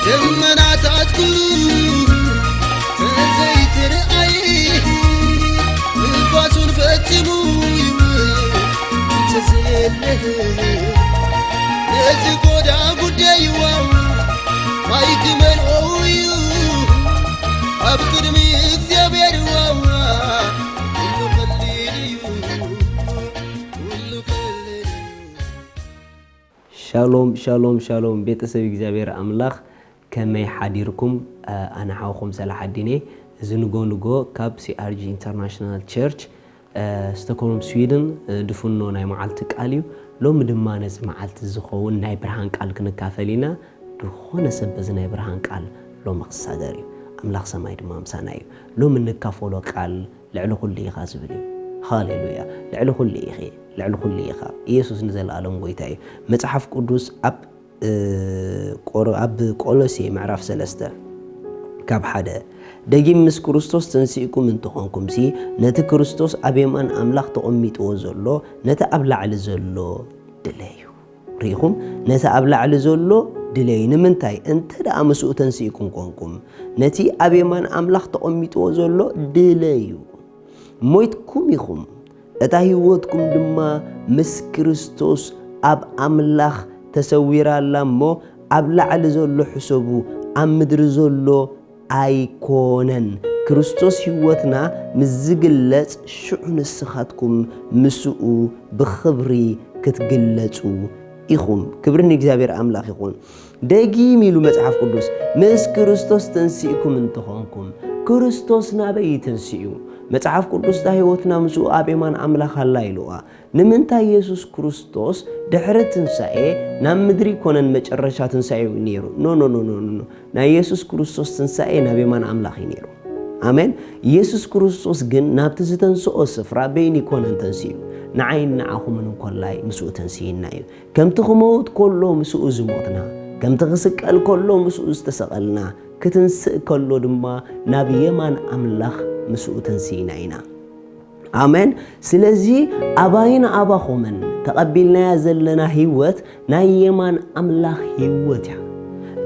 ደመናታት ኩሉ ተዘይትርኣይ፣ ንፋሱን ፈጺሙ ይውል እንተዘየለ፣ ነዚ ጎዳ ጉዳይዋ ማይ ክመልኦ እዩ ኣብ ቅድሚ እግዚኣብሔር። ዋዋ ኩሉ ቀሊል እዩ፣ ኩሉ ቀሊል እዩ። ሻሎም ሻሎም ሻሎም፣ ቤተሰብ እግዚኣብሔር ኣምላኽ፣ ከመይ ሓዲርኩም? ኣነ ሓውኹም ሰላሓዲን እየ። እዚ ንጎ ንጎ ካብ ሲኣርጂ ኢንተርናሽናል ቸርች፣ ስቶክሆልም ስዊድን፣ ድፍኖ ናይ መዓልቲ ቃል እዩ። ሎሚ ድማ ነዚ መዓልቲ ዝኸውን ናይ ብርሃን ቃል ክንካፈል ኢና። ዝኾነ ሰብ በዚ ናይ ብርሃን ቃል ሎሚ ክሳገር እዩ። ኣምላኽ ሰማይ ድማ ምሳና እዩ። ሎሚ እንካፈሎ ቃል ልዕሊ ኩሉ ኢኻ ዝብል እዩ። ሃሌሉያ! ልዕሊ ኩሉ ኢኺ፣ ልዕሊ ኩሉ ኢኻ። ኢየሱስ ንዘለኣለም ጎይታ እዩ። መጽሓፍ ቅዱስ ኣብ፣ እ፣ ቆሮ-፣ ኣብ ቆሎሴ ምዕራፍ ሰለስተ ካብ ሓደ፣ "ደጊም ምስ ክርስቶስ ተንሲእኩም እንተኾንኩምሲ፣ ነቲ ክርስቶስ ኣብ የማን ኣምላኽ ተቐሚጥዎ ዘሎ፣ ነቲ ኣብ ላዕሊ ዘሎ ድለዩ።" ርኢኹም? ነቲ ኣብ ላዕሊ ዘሎ ድለዩ። ንምንታይ? እንተ ደኣ ምስኡ ተንሲእኩም ኮንኩም፣ ነቲ ኣብ የማን ኣምላኽ ተቐሚጥዎ ዘሎ ድለዩ። ሞይትኩም ኢኹም፣ እታ ህይወትኩም ድማ ምስ ክርስቶስ ኣብ ኣምላኽ ተሰዊራ ኣላ እሞ፣ ኣብ ላዕሊ ዘሎ ሕሰቡ፣ ኣብ ምድሪ ዘሎ ኣይኮነን። ክርስቶስ ህይወትና ምስ ዝግለጽ፣ ሽዑ ንስኻትኩም ምስኡ ብኽብሪ ክትግለጹ ኢኹም። ክብሪ ንእግዚኣብሔር ኣምላኽ ይኹን። ደጊም ኢሉ መጽሓፍ ቅዱስ፣ "ምስ ክርስቶስ ተንሲእኩም እንተኾንኩም"፣ ክርስቶስ ናበይ እዩ ተንሲኡ? መጽሓፍ ቅዱስ፣ "እታ ህይወትና ምስኡ ኣብ የማን ኣምላኽ ኣላ" ኢልዋ። ንምንታይ የሱስ ክርስቶስ ድሕሪ ትንሳኤ ናብ ምድሪ ይኮነን መጨረሻ ትንሳኤኡ ነይሩ? ኖ፣ ኖ፣ ኖ፣ ኖ፣ ኖ፣ ኖ። ናይ የሱስ ክርስቶስ ትንሳኤ ናብ የማን ኣምላኽ እዩ ነይሩ። ኣሜን። የሱስ ክርስቶስ ግን ናብቲ ዝተንስኦ ስፍራ በይኑ ይኮነን ተንሲኡ። ንዓይን ንዓኹምን እንኮላይ ምስኡ ተንሲእና እዩ። ከምቲ ክመውት ከሎ ምስኡ ዝሞትና፣ ከምቲ ክስቀል ከሎ ምስኡ ዝተሰቐልና፣ ክትንስእ ከሎ ድማ ናብ የማን ኣምላኽ ምስኡ ተንሲእና ኢና። ኣሜን። ስለዚ ኣባይን ኣባኹምን ተቐቢልናያ ዘለና ህይወት ናይ የማን ኣምላኽ ህይወት እያ።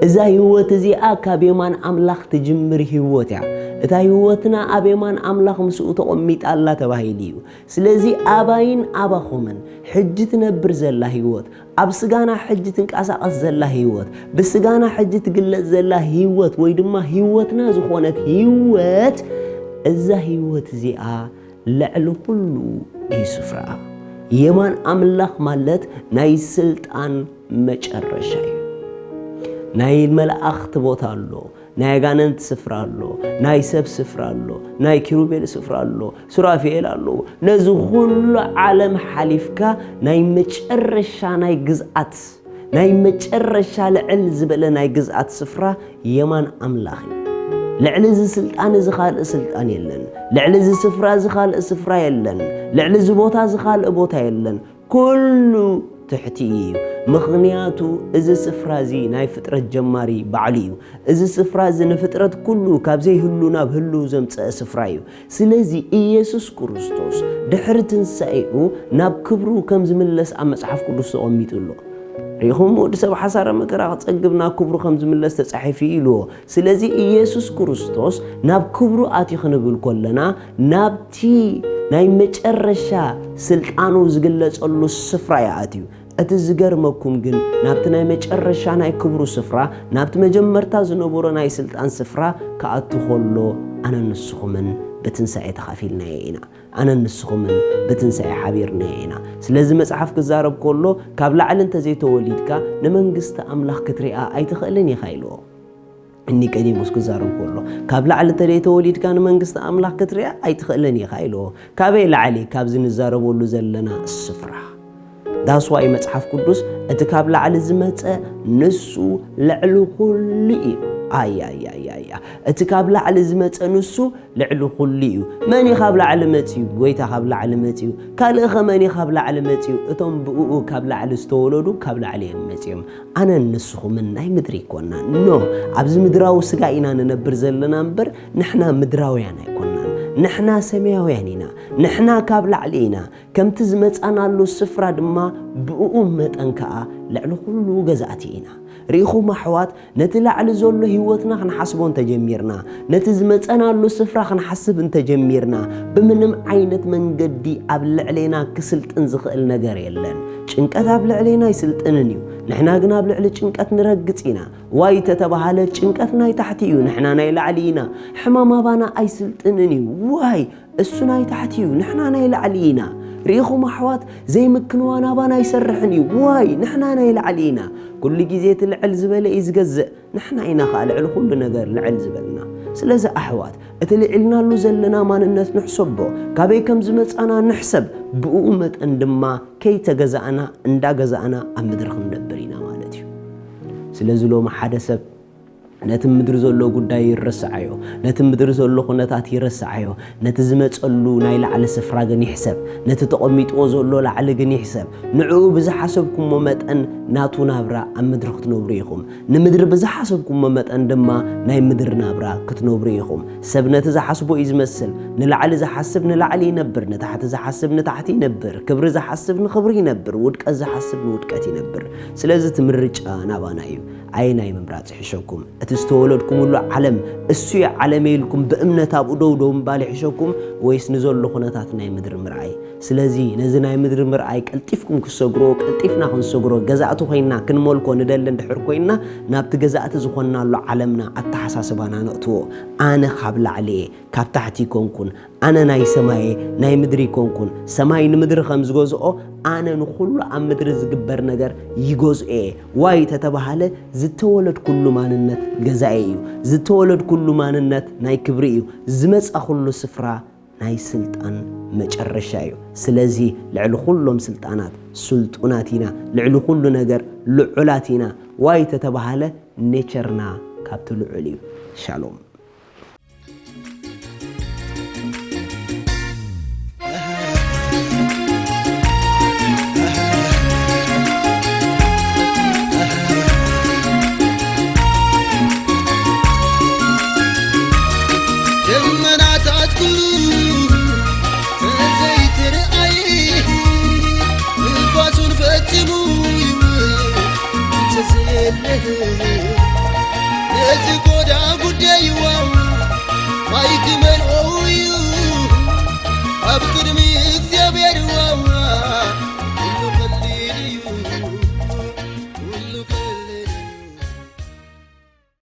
እዛ ህይወት እዚኣ ካብ የማን ኣምላኽ ትጅምር ህይወት እያ። እታ ህይወትና ኣብ የማን ኣምላኽ ምስኡ ተቐሚጣ ኣላ ተባሂሉ እዩ። ስለዚ ኣባይን ኣባኹምን ሕጂ ትነብር ዘላ ህይወት፣ ኣብ ስጋና ሕጂ ትንቀሳቐስ ዘላ ህይወት፣ ብስጋና ሕጂ ትግለጽ ዘላ ህይወት ወይ ድማ ህይወትና ዝኾነት ህይወት፣ እዛ ህይወት እዚኣ ልዕሊ ኩሉ እዩ ስፍራኣ። የማን ኣምላኽ ማለት ናይ ስልጣን መጨረሻ እዩ። ናይ መላእኽቲ ቦታ ኣሎ፣ ናይ ኣጋንንቲ ስፍራ ኣሎ፣ ናይ ሰብ ስፍራ ኣሎ፣ ናይ ኪሩቤል ስፍራ ኣሎ፣ ሱራፌል ኣለዉ። ነዚ ኩሉ ዓለም ሓሊፍካ ናይ መጨረሻ ናይ ግዝኣት፣ ናይ መጨረሻ ልዕል ዝበለ ናይ ግዝኣት ስፍራ የማን ኣምላኽ እዩ። ልዕሊ እዚ ስልጣን እዚ ካልእ ስልጣን የለን። ልዕሊ እዚ ስፍራ እዚ ካልእ ስፍራ የለን። ልዕሊ እዚ ቦታ እዚ ካልእ ቦታ የለን። ኩሉ ትሕቲ እዩ። ምኽንያቱ እዚ ስፍራ እዚ ናይ ፍጥረት ጀማሪ ባዕሉ እዩ። እዚ ስፍራ እዚ ንፍጥረት ኩሉ ካብ ዘይህሉ ናብ ህሉ ዘምጸአ ስፍራ እዩ። ስለዚ ኢየሱስ ክርስቶስ ድሕሪ ትንሳኤኡ ናብ ክብሩ ከም ዝምለስ ኣብ መጽሓፍ ቅዱስ ተቐሚጡ ኣሎ። ርኢኹም፣ ወዲ ሰብ ሓሳረ መከራ ክጸግብ ናብ ክብሩ ከም ዝምለስ ተጻሒፉ እዩ ኢልዎ። ስለዚ ኢየሱስ ክርስቶስ ናብ ክብሩ ኣትዩ ክንብል ከለና፣ ናብቲ ናይ መጨረሻ ስልጣኑ ዝግለጸሉ ስፍራ እዩ ኣትዩ። እቲ ዝገርመኩም ግን፣ ናብቲ ናይ መጨረሻ ናይ ክብሩ ስፍራ፣ ናብቲ መጀመርታ ዝነበሮ ናይ ስልጣን ስፍራ ክኣቱ ከሎ፣ ኣነን ንስኹምን ብትንሳኤ ተኻፊልናዮ ኢና። ኣነን ንስኹምን ብትንሳኤ ሓቢርናዮ ኢና። ስለዚ መጽሓፍ ክዛረብ ከሎ፣ "ካብ ላዕሊ እንተዘይተወሊድካ ንመንግስቲ ኣምላኽ ክትሪኣ ኣይትኽእልን ኢኻ" ኢልዎ። ኒቆዲሞስ ክዛረብ ከሎ፣ "ካብ ላዕሊ እንተዘይተወሊድካ ንመንግስቲ ኣምላኽ ክትሪኣ ኣይትኽእልን ኢኻ" ኢልዎ። ካበይ ላዕሊ? ካብዚ ንዛረበሉ ዘለና ስፍራ። ዳስዋይ መጽሓፍ ቅዱስ እቲ ካብ ላዕሊ ዝመጸ ንሱ ልዕሊ ኩሉ እዩ። ኣያያያያ እቲ ካብ ላዕሊ ዝመጸ ንሱ ልዕሊ ኩሉ እዩ። መን እዩ ካብ ላዕሊ መጺኡ? ጎይታ ካብ ላዕሊ መጺኡ። ካልእ ኸ መን እዩ ካብ ላዕሊ መጺኡ? እቶም ብእኡ ካብ ላዕሊ ዝተወለዱ ካብ ላዕሊ እዮም መጺኦም። ኣነን ንስኹምን ናይ ምድሪ ኣይኮናን። ኖ፣ ኣብዚ ምድራዊ ስጋ ኢና ንነብር ዘለና እምበር ንሕና ምድራውያን ኣይኮናን። ንሕና ሰማያውያን ኢና። ንሕና ካብ ላዕሊ ኢና። ከምቲ ዝመጻናሉ ስፍራ ድማ ብእኡ መጠን ከኣ ልዕሊ ኩሉ ገዛእቲ ኢና። ርኢኹም ኣሕዋት፣ ነቲ ላዕሊ ዘሎ ህይወትና ክንሓስቦ እንተጀሚርና፣ ነቲ ዝመጸናሉ ስፍራ ክንሓስብ እንተጀሚርና፣ ብምንም ዓይነት መንገዲ ኣብ ልዕሌና ክስልጥን ዝኽእል ነገር የለን። ጭንቀት ኣብ ልዕሌና ኣይስልጥንን እዩ። ንሕና ግን ኣብ ልዕሊ ጭንቀት ንረግጽ ኢና። ዋይ ተተባሃለ ጭንቀት ናይ ታሕቲ እዩ፣ ንሕና ናይ ላዕሊ ኢና። ሕማም ኣባና ኣይስልጥንን እዩ። ዋይ እሱ ናይ ታሕቲ እዩ፣ ንሕና ናይ ላዕሊ ኢና። ርኢኹም ኣሕዋት፣ ዘይምክንዋን ኣባና ኣይሰርሕን እዩ። ዋይ ንሕና ናይ ላዕሊ ኢና። ኩሉ ግዜ እቲ ልዕል ዝበለ እዩ ዝገዝእ። ንሕና ኢና ኸኣ ልዕሊ ኩሉ ነገር ልዕል ዝበልና። ስለዚ ኣሕዋት፣ እቲ ልዒልናሉ ዘለና ማንነት ንሕሰቦ፣ ካበይ ከም ዝመጻና ንሕሰብ፣ ብእኡ መጠን ድማ ከይተገዛእና እንዳገዛእና ኣብ ምድሪ ክንነብር ኢና ማለት እዩ። ስለዚ ሎሚ ሓደ ሰብ ነቲ ምድሪ ዘሎ ጉዳይ ይረስዓዮ፣ ነቲ ምድሪ ዘሎ ኩነታት ይረስዓዮ፣ ነቲ ዝመጸሉ ናይ ላዕሊ ስፍራ ግን ይሕሰብ፣ ነቲ ተቐሚጥዎ ዘሎ ላዕሊ ግን ይሕሰብ። ንዕኡ ብዝሓሰብኩሞ መጠን ናቱ ናብራ ኣብ ምድሪ ክትነብሩ ኢኹም። ንምድሪ ብዝሓሰብኩሞ መጠን ድማ ናይ ምድሪ ናብራ ክትነብሩ ኢኹም። ሰብ ነቲ ዝሓስቦ እዩ ዝመስል። ንላዕሊ ዝሓስብ ንላዕሊ ይነብር፣ ንታሕቲ ዝሓስብ ንታሕቲ ይነብር፣ ክብሪ ዝሓስብ ንኽብሪ ይነብር፣ ውድቀት ዝሓስብ ንውድቀት ይነብር። ስለዚ እቲ ምርጫ ናባና እዩ። ኣየናይ ምምራጽ ይሕሸኩም? እቲ ዝተወለድኩምሉ ዓለም እሱ እዩ ዓለመይ ኢልኩም ብእምነት ኣብኡ ደው ደው ምባል ይሕሸኩም ወይስ ንዘሎ ኩነታት ናይ ምድሪ ምርኣይ? ስለዚ ነዚ ናይ ምድሪ ምርኣይ ቀልጢፍኩም ክትሰግርዎ፣ ቀልጢፍና ክንሰግሮ፣ ገዛእቲ ኮይንና ክንመልኮ ንደሊ እንድሕር ኮይንና፣ ናብቲ ገዛእቲ ዝኾንናሉ ዓለምና ኣተሓሳስባና ነእትዎ። ኣነ ካብ ላዕሊ እየ፣ ካብ ታሕቲ ኣይኮንኩን። ኣነ ናይ ሰማይ እየ፣ ናይ ምድሪ ኣይኮንኩን። ሰማይ ንምድሪ ከም ዝገዝኦ፣ ኣነ ንኹሉ ኣብ ምድሪ ዝግበር ነገር ይገዝኦ እየ። ዋይ ተተባሃለ፣ ዝተወለድኩሉ ማንነት ገዛኤ እዩ። ዝተወለድኩሉ ማንነት ናይ ክብሪ እዩ። ዝመጻኹሉ ስፍራ ናይ ስልጣን መጨረሻ እዩ። ስለዚ ልዕሊ ኩሎም ስልጣናት ስልጡናት ኢና። ልዕሊ ኩሉ ነገር ልዑላት ኢና። ዋይ ተተባሃለ፣ ኔቸርና ካብቲ ልዑል እዩ። ሻሎም። ደመናታት ኩሉ ተዘይትርኣይ፣ ንፋሱን ፈጺሙ ይውል ተዘየለህ። ነዚ